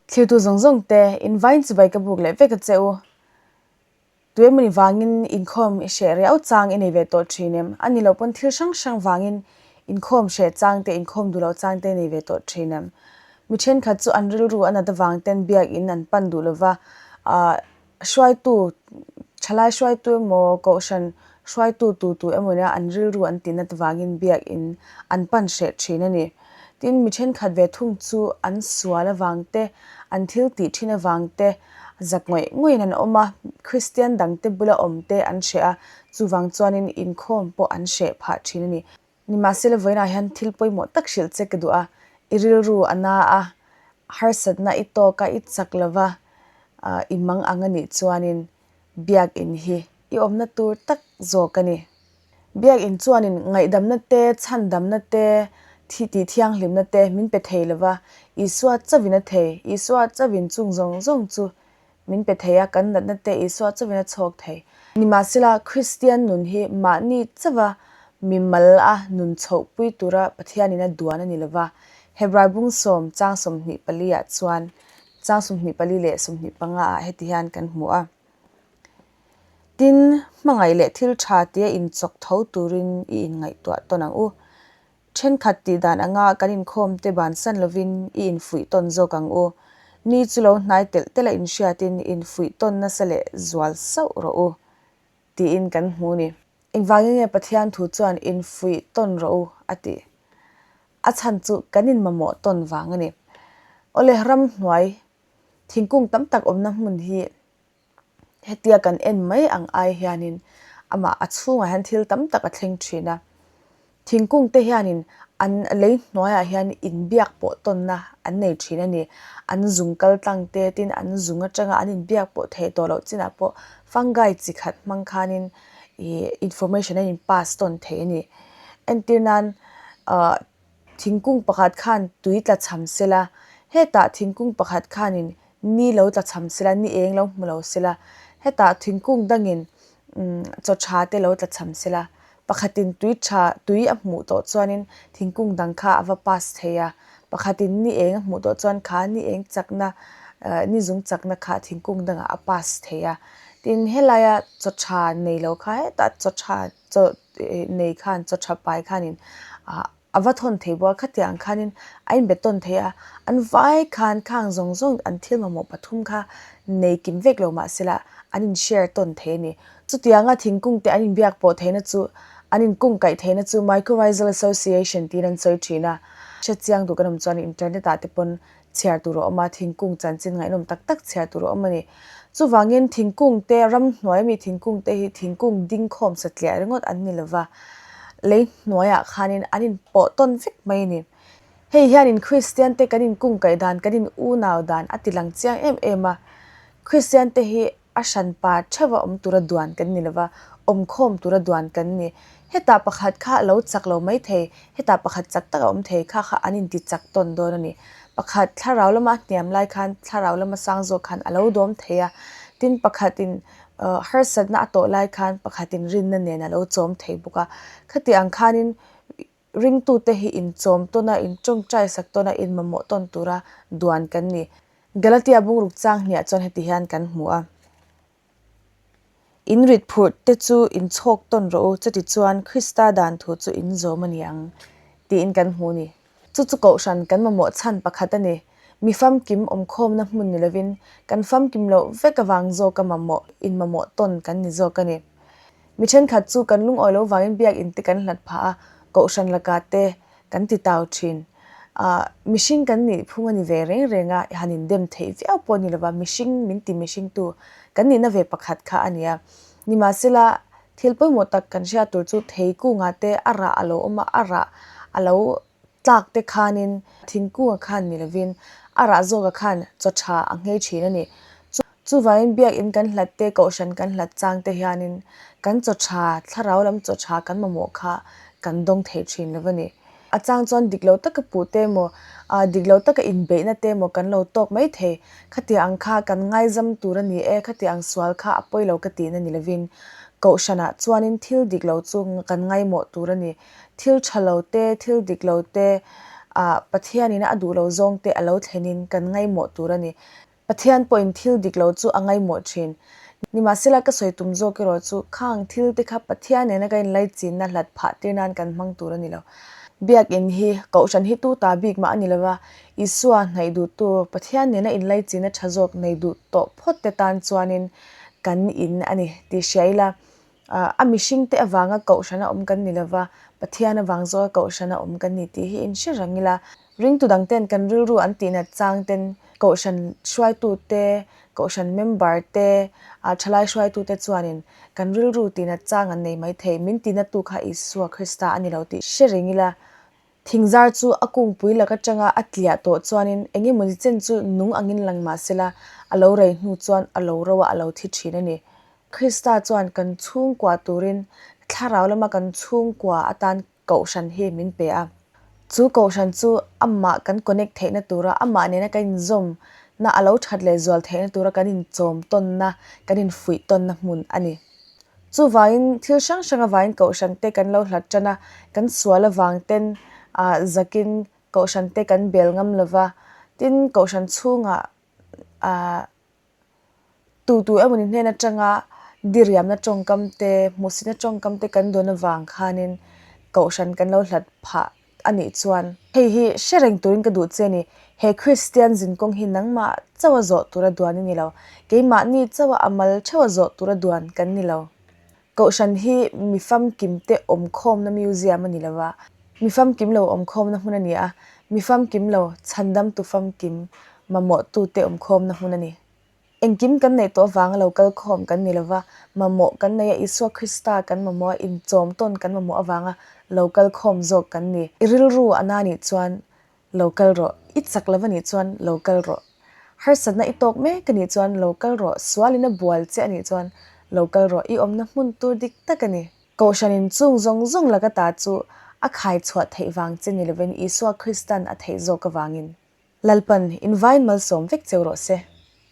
Thlirtu zawng zawng te, in vain chibai ka buk leh vek a che u. Tuemawni vangin inkhawm i hreh riau chang i nei ve tawh thin em? A ni lo pawn thil hrang hrang vangin inkhawm hreh chang te, inkhawm duh loh chang te i nei ve tawh thin em? Mi thenkhat chu an rilru a nat avang ten biakin an pan duh lova, ah Hruaitu, thalai hruaitu emaw, kohhran hruaitu tu tu emaw nia an rilru an tih nat vangin biakin an pan hreh thin a ni. Tin, mi thenkhat ve thung chu an sual avang te, an thil tih thin avang te zak ngawih ngawih in an awm a, Kristian dangte bula awm te an hreh a, chuvang chuanin inkhawm pawh an hreh phah thin a ni. Nimahsela vawiinah hian thil pawimawh tak hrilh che ka duh a, i rilru a na a, harsatna i tawk a, i chak lo va, i mang ang a nih chuanin Biakinn hi i awmna tur tak zawk a ni. Biakinn chuanin ngaihdamna te, chhandamna te, thi tih thianghlimna te min pe thei lo va, Isua chauhin a thei, Isua chauhin chung zawng zawng chu Min pe thei a, kan natna te Isua chauhin a chhawk thei. Nimahsela, Kristian nun hi mahni chauha mimal a nun chhohpui tura Pathianin a duan a ni lova. Hebrai bung sawm chang 24 ah chuan chang 24 leh 25 ah heti hian kan hmu a, Tin, hmangaih leh thil tha tia inchawk tho turin i inngaihtuah tawn ang u. Thenkhat tih dan anga kan inkhawm te bansan lovin i infuih tawn zawk ang u. Ni chu lo hnai telh telh a inhriatin infuih tawn nasa leh zual sauh rawh u tiin kan hmu ni. Engvangin nge Pathian thu chuan infuih tawn rawh u a tih? A chhan chu kan inmamawh tawn vang a ni. Awle ramhnuai thingkung tam tak awmna hmun hi Hetia kan en mai ang ai hianin amah a chhungah hian thil tam tak a thleng thin a. Thingkung te hianin an lei hnuaiah hian inbiak pawh tawnna an nei thin a ni. An zung kal tlang te tin an zung atanga an inbiak pawh theih tawh loh chinah pawh fungi chi khat hmang khanin ih information a in pass tawn thei a ni. Entir nan ah Thingkung pakhat khan tui tla cham sela, hetah thingkung pakhat khanin ni lo tla cham sela, ni eng lo hmu lo sela, hetah thingkung dangin chaw tha te lo tla cham sela, pakhatin tui tha tui a hmuh tawh chuanin thingkung dang kha a va pass thei a, pakhatin ni eng a hmuh tawh chuan kha ni eng chakna ni zung chakna kha thingkung dangah a pass thei a, tin helaia chaw tha nei lo kha hetah chaw tha chaw nei khan chaw tha pai khanin ah a va thawn thei bawk a khatiang khanin a inbe tawn thei a an vai khan khang zawng zawng an thil mamawh pathum kha nei kim vek lo mahsela an in share tawn thei a ni chutianga thingkung te an inbiak pawh theihna chu an inkung kaih theihna chu mycorrhizal association tiin an sawi thin a hrechiang duh kan awm chuan internet ah te pawn chhiar tur a awm a, thingkung chanchin ngaihnawm tak tak chhiar tur a awm a ni. Chuvangin thingkung te, ramhnuai ami thingkung te hi thingkung ding khawm satliah ringawt an ni lova, lei hnuaiah khanin an inpawh tawn vek mai a ni. Hei hianin Kristian te kan inkungkaih dan, kan in unau dan a ti lang chiang em em a. Kristian te hi A hranpa theuha awm tura duan kan ni lova, awmkhawm tura duan kan ni. Hetah pakhat kha a lo chak lo mai thei, hetah pakhat chak tak a awm thei kha kha an inti chak tawn dawn a ni. Pakhat thlarau lama hniam lai khan thlarau lama sang zawk khan a lo dawm thei a, tin pakhatin harsatna a tawh lai khan pakhatin rinna nen a lo chawm thei bawk a. Khati ang khanin ringtute hi inchawm tawn a, intawngtai sak tawn a, inmamawh tawn tura duan kan ni. Galatia bungruk chang hniah chuan heti hian kan hmu a, In rit phurh te chu in chhawk tawn rawh u, chuti chuan Krista dan thu chu in zawm a ni ang, tiin kan hmu a ni. Chu chu kohhran kan mamawh chhan pakhat a ni. Mi famkim awmkhawmna hmun ni lovin kan famkim loh vek avang zawka mamawh inmamawh tawn kan ni zawk a ni. Mi thenkhat chu kan lungawi lo vangin biakinn te kan hlat phah a, kohhran lakah te kan ti tau thin. Ahh mihring kan nih phung a ni ve reng reng a, han indem theih viau pawh a ni lova, mihring min ti mihringtu kan nihna ve pakhat kha a ni a. Nimahsela, thil pawimawh tak kan hriat tur chu theikungah te a rah a lo awm a, a rah a lo tlak te khanin thingkunga khan ni lovin a rah zawka khan chaw tha a nghei thin a ni. Chuvangin biakinn kan hlat te, kohhran kan hlat chang te hianin kan chaw tha, thlarau lam chaw tha kan mamawh kha kan dawng thei thin lo a ni. A chang chuan dik lo taka puh te emaw, dik lo taka inbeihna te emaw kan lo tawk mai thei. Khatiang ang kha kan ngaizam tur a ni e, khatiang ang sual kha a pawi lo ka tihna ni lovin kohhranah chuanin thil dik lo chu kan ngaimawh tur a ni. Thil tha lo te, thil dik lo te, Ah, Pathianin a duh lo zawngte a lo thlenin kan ngaihmawh tur a ni. Pathian pawhin thil dik lo chu a ngaihmawh thin. Nimahsela ka sawi tum zawk erawh chu khang thil te kha Pathian nena ka inlaichinna hlat phah tir nan kan hmang tur a ni lo. Biakinn hi Kohhran hi tu ta bik mah a ni lova, Isua hnaih duhtu Pathian nena inlaichinna tha zawk nei duh tawh phawt te tan chuanin kan in a ni tih hria ila, a mihringte avanga Kohhrana awm kan ni lova, Pathian avang zawka Kohhrana awm kan ni tih hi inhre reng ila. Ringtu dangten kan rilru an tihnat chang ten Kohhran hruaitute, Kohhran member te, thalai hruaitute chuanin kan rilru tihnat chang an nei maithei. Min tihnattu kha Isua Krista a ni lo tih hre reng ila. Thingzar chu a kungpui lak atanga a tliah tawh chuanin eng emawni chen chu nung angin lang mah sela, a lo rei hnu chuan a lo ro a, a lo thi thin a ni. Krista chuan kan chhungkua turin thlarau lama kan chhungkua atan kohhran hi min pe a. Chu kohhran chu amah kan connect theihna tura, amah nena kan inzawmna a lo that leh zual theihna tura kan inchawm tawnna, kan infuih tawnna hmun a ni. Chuvangin thil hrang hrang avangin kohhran te kan lo hlat tan a, kan sual avang ten ah zakin kohhran te kan bel ngam lo va, tin kohhran chhungah ah tu tu emawni hnen atanga diriamna tawngkam te, hmuhsitna tawngkam te kan dawn avang khanin kohhran kan lo hlat phah a nih chuan hei hi hre reng turin ka duh che a ni. He Kristian zinkawng hi nangmah chauha zawh tura duan i ni lo. Keimahni chauha a mal theuha zawh tura duan kan ni lo. Kohhran hi mi famkimte awmkhawmna museum a ni lo va, mi famkim lo awmkhawmna hmun a ni a, mi famkim lo chhandamtu famkim mamawhtute awmkhawmna hmun a ni. Engkim kan neih tawh avanga lo kal khawm kan ni lova, mamawh kan nei a, Isua Krista kan mamawh a, inchawm tawn kan mamawh avanga lo kal khawm zawk kan ni. I rilru a na nih chuan lo kal rawh, i chak lova nih chuan lo kal rawh. Harsatna i tawk mek a nih chuan lo kal rawh, sualin a bual che a nih chuan lo kal rawh, i awmna hmun tur dik tak a ni. Kohhranin chung zawng zawng laka ta chu a khai chhuah theih vang che ni lovin Isua Kristan a theih zawk avangin. Lalpan, invain malsawm vek cheu rawh se.